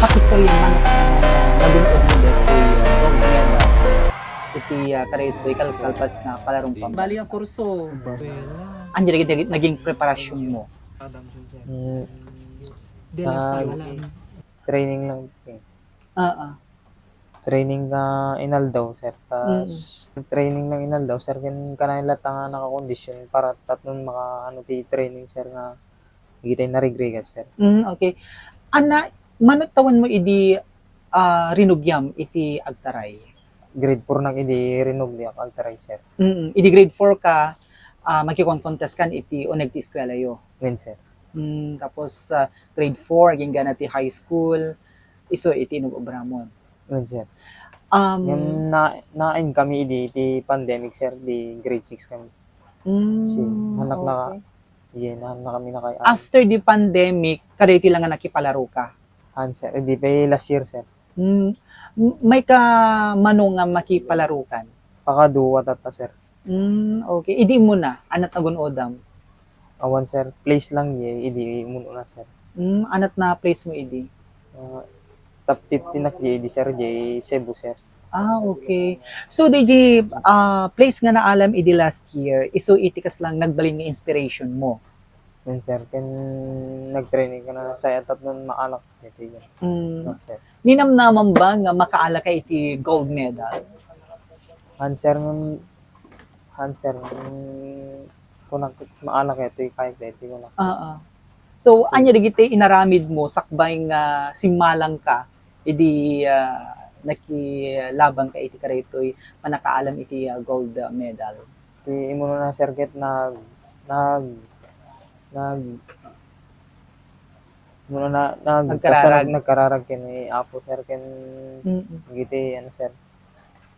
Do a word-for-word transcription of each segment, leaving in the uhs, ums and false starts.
Pakistorya man kasano nga nagun-od mo daytoy, ah, gold medal iti, ah, kadaytoy kalkalpas nga palarong pambansa. Bali a kurso. Ania dagiti naging preparasyonmo? Mm. De la Ah, Salle. Training lang, eh. Ah, ah. Training nga inaldaw, sir. Tas, Mm. training lang inaldaw, sir. Ken kanayon latta nga nakakondisyon para tapno maka-, ano, ti training, sir, nga dagiti narigrigat, sir. Mm, okay. Ania, mano tawenmo idi, ah, rinugiam iti agtaray? Grade four nak idi rinugiak agtaray, sir. Mm, idi grade four ka, ah, makikon-contest kan iti uneg ti eskuelayo. Wen, sir. Mm, tapos, ah, grade four, agingga na ti high school, isu iti inub-ubramon. Wen, sir. Um, Ngem na-, naain kami idi ti pandemic, sir, di grade six kami. Mm, Si, anak na, okay. Iye, na, na kami nakay-, After the pandemic, kadaytoy la nga nakipalaro ka? Han, sir. Idi pay last year, sir. Mm, m-, mayka mano nga makipalaro kan? Pakadua tatta, sir. Mm, okay. Idi immuna, ania't nagun-odam? Awan, sir. Place lang diay, idi immuna, sir. Mm, ania't na-place mo idi? Ah, top fifteen nak diay, idi, sir, diay Cebu, sir. Ah, okay. So, diay, ah, place nga naalam idi last year, isu iti kasla nagbalin nga inspiration mo? Wen, sir, ken nagtraining ken nasayaat tapno maanak iti, Mm. Sir. Ninamnamam ba nga makaalaka iti gold medal? Han, sir, ngem, han, sir, ngem kunak, maanak iti kayat iti kunak, sir. Oo. So, Kasi ania dagiti inaramidmo sakbay nga simmalang ka idi, ah, nakilaban ka iti kadaytoy pannakaalam iti, ah, gold, ah, medal? Ti immuna, sir, ket nag-, nag-, nag-, immuna na, nag-, Nagkararag. kasarag-, nagkararag ken ni Apo, sir, ken Mm. dagiti, ano, sir.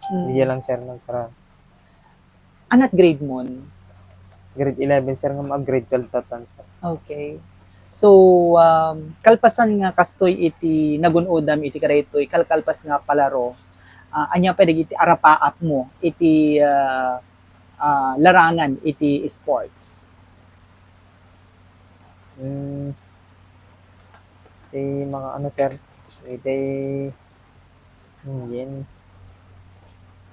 Mm. Diay lang, sir, nagkararag. Ania't grade mon? Grade eleven, sir, ngem ag-grade twelve tattan, sir. Okay. So, um, kalpasan nga kastoy iti nagun-odam iti kadaytoy kalkalpas nga palaro, ah, ania pay dagiti arapaapmo iti, ah, ah, larangan iti sports? Hmm. Ti mga ano, sir, iti, hmm, yen.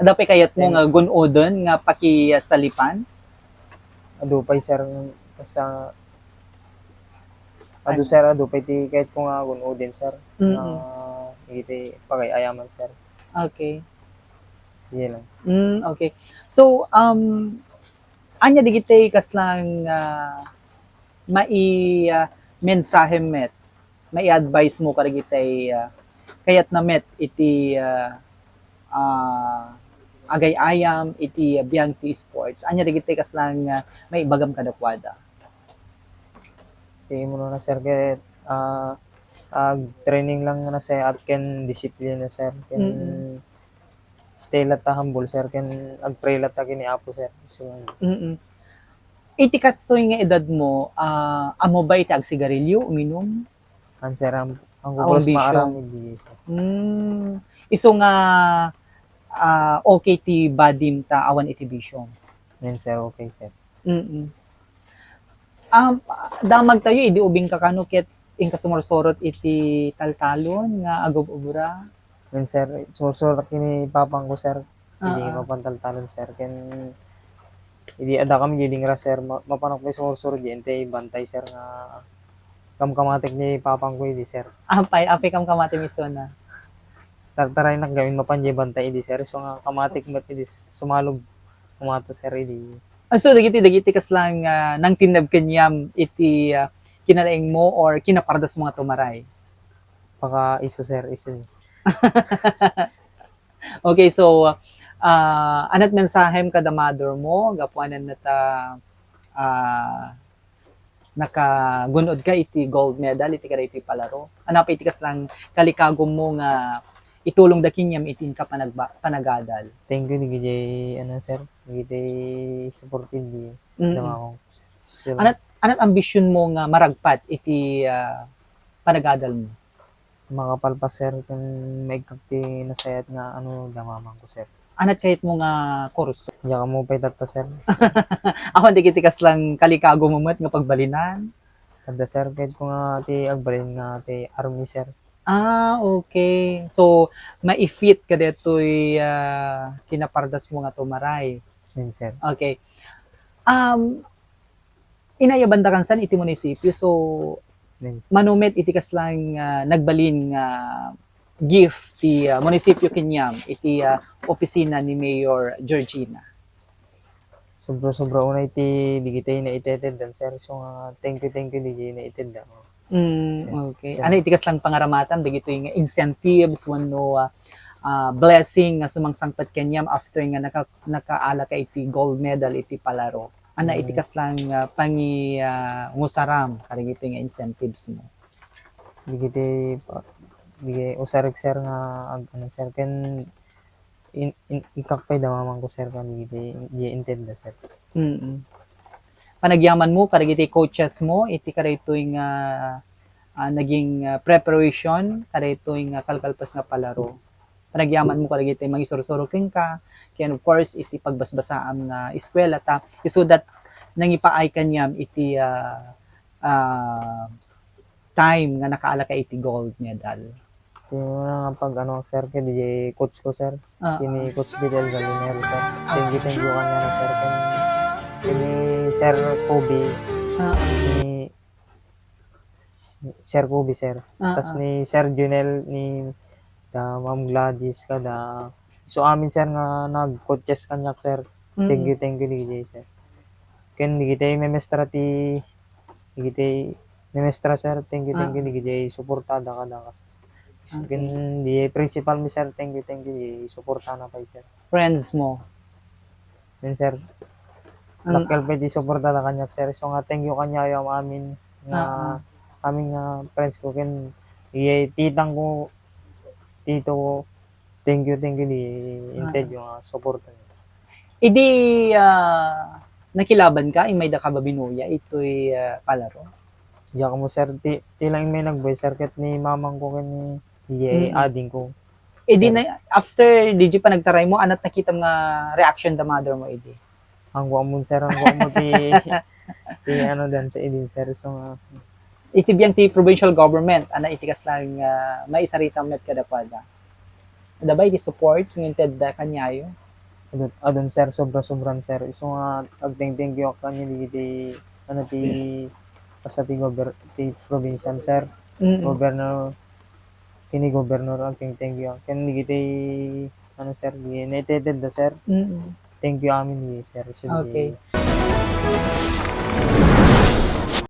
Adda pay kayatmo Yen. nga gun-oden nga pakisalipan? Adu pay, sir, basta, adu, Ano? sir, adu pay ti kayatko nga gun-oden, sir. Mm-mm. Nga iti pagay-ayaman, sir. Okay. Iye lang, sir. Mm, okay. So, um, ania dagiti kaslang, ah, mai-, ah, mensahem met, mai-advise mo kadagiti, ah, kayatna met iti, ah, ah, agay-ayam iti biag ti sports? Ania dagiti kaslang, ah, maibagam kadakuada? Ti immuna, sir, ket, ah, ag-training lang nga nasayaat ken disiplina, sir, ken Mm-mm. stay latta humble, sir, ken ag-pray latta ken ni Apo, sir. So, Mm-mm. Iti kastoy nga edadmo, ah, ammo ba iti agsigarilio, uminum? Han, sir, am-, amko. Awan pulos bisyo. Maaram idi, sir. Mm. Isu nga, ah, okay ti bodyem ta awan iti bisyo. Wen, sir, okay, sir. Mm-mm. Um, damagtayo idi ubing ka kano ket inka sumursurot iti taltalon nga agub-ubra? Wen, sir, sumursurot ken ni papangko, sir. Idi Ah, ah. mapan taltalon, sir, ken idi adda kami idi ngra, sir, ma-, mapanak pay sumursurot diay, intay bantay, sir, nga kamkamatik ni papangko idi, sir. Apay, apay kamkamatim isuna? Tartaraynak gamin mapan diay bantay idi, sir. Isu nga kamatik met idi, sumalog, umato, sir, idi. Ah, so, dagiti, dagiti kaslang, ah, nangtinnab kaniam iti, ah, kinalaingmo or kinapardasmo nga tumaray? Pakaisu, sir, isu. Okay, so, ah, ania't mensahem kada mother mo, gapuanan ta, ah, nakagun-od ka iti gold medal iti kadaytoy palaro? Ania pay iti kaslang kalikagummo nga itulongda kaniam iti inka panagba-, panagadal? Thank you dagiti, ano, sir, dagiti supportive di Mm-mm. dama ko, sir. Ania't, ania't ambisionmo nga maragpat iti, ah, panagadalmo? Makapalpas, sir, ken maikkat ti nasayaat nga, ano, damamangko, sir. Ania't kayatmo nga kurso? Diak ammo pay tatta, sir. Awan dagiti kaslang kalikagumo met nga pagbalinan? Adda, sir, kayatko nga ti agbalin nga ti army, sir. Ah, okay. So, maifit kadaytoy, ah, kinapardasmo nga tumaray. Wen, sir. Okay. Um, inayabanda kansan iti munisipyo, so, Wen, sir. Mano met iti kaslang, ah, nagbalin nga gift ti, ah, munisipyo kaniam iti, ah, opisina ni Mayor Georgina? Sobra-sobra unay ti digitay naiteddan, sir. So nga, thank you, thank you, digitay naitedda. Mm, sir, okay. Sir. Ano iti kaslang pangaramatam, dagitoy nga incentives, wenno, ah, ah, blessing nga sumangsangpet kaniam after nga naka-, nakaala ka iti gold medal iti palaro? Ano iti, mm, kaslang, ah, pangi-, ah, ngusaram kadagitoy nga incentives mo? Digitay pa-, digitay usarek, sir, nga ag-, ano, sir, ken in-, in-, ikakpay da mamangko, sir, kan digitay, di intedda, sir. Mm. Panagyaman mo kadagiti coaches mo iti kadaytoy nga, ah, naging, ah, preparation kadaytoy nga kalkalpas nga palaro. Panagyaman mo kadagiti mangisursuro kenka, ken of course iti pagbasbasaam nga eskwela ta isu dat nangipaay kaniam iti, ah, ah, time nga nakaala ka iti gold medal. Ti una nga pag-ano, sir, ken diay coach ko, sir. Ah, kini ah. Coach Fidel Galinero, sir. Thank you, thank you kaniana, sir. Ken, kini Sir Kobe, ah, ni Sir Kobe, sir. Ah, tas ah. Ni Sir Junel, ni da Ma'am Gladys, kada. So, amin, sir, nga nag-coaches kaniak, sir. Thank you, mm, thank you, digitay, sir. Ken digitay memestra ti, digitay memestra, sir. Thank you, thank you, ah, digitay suportada kada kas-, okay. Ken di principal mi, sir. Thank you, thank you, di suportana pay, sir. Friends mo? Ken, sir, ang dakkel pay ti suportada kaniak, sir. So nga, thank you kaniayo amin nga, ah, ah, amin nga friends ko, ken iyay titang ko, tito ko, thank you, thank you, di, ah, intedyo nga suporta niya. Idi, ah, nakilaban ka, immay da ka babinuya itoy, ah, palaro? Diak mo, sir, ti, ti lang immay nagbuy, sir, ket ni mamang ko ken ni iyay, mm, ading ko. Idi na, after diay panagtaray mo, anat nakitam nga reaction da mother mo idi? Ang guamon, sir, ang guamon ti, ti ano dan sa idin, sir. So, nga, iti biang ti provincial government, ana iti kaslang, ah, maisarita met kadakuada. Ada ba iti support nga intedda kaniayo? Adun, adun, sir, sobra-sobran, sir. So nga, agteng-thank you ak kaniayo digiti, ano, ti, basta ti gober-, ti provincial, sir. Mm. Governor, kini gobernador, agteng-thank you. Ken digiti, ano, sir, di naitedda, sir. Mm. Thank you amin, di, sir. So, di, okay.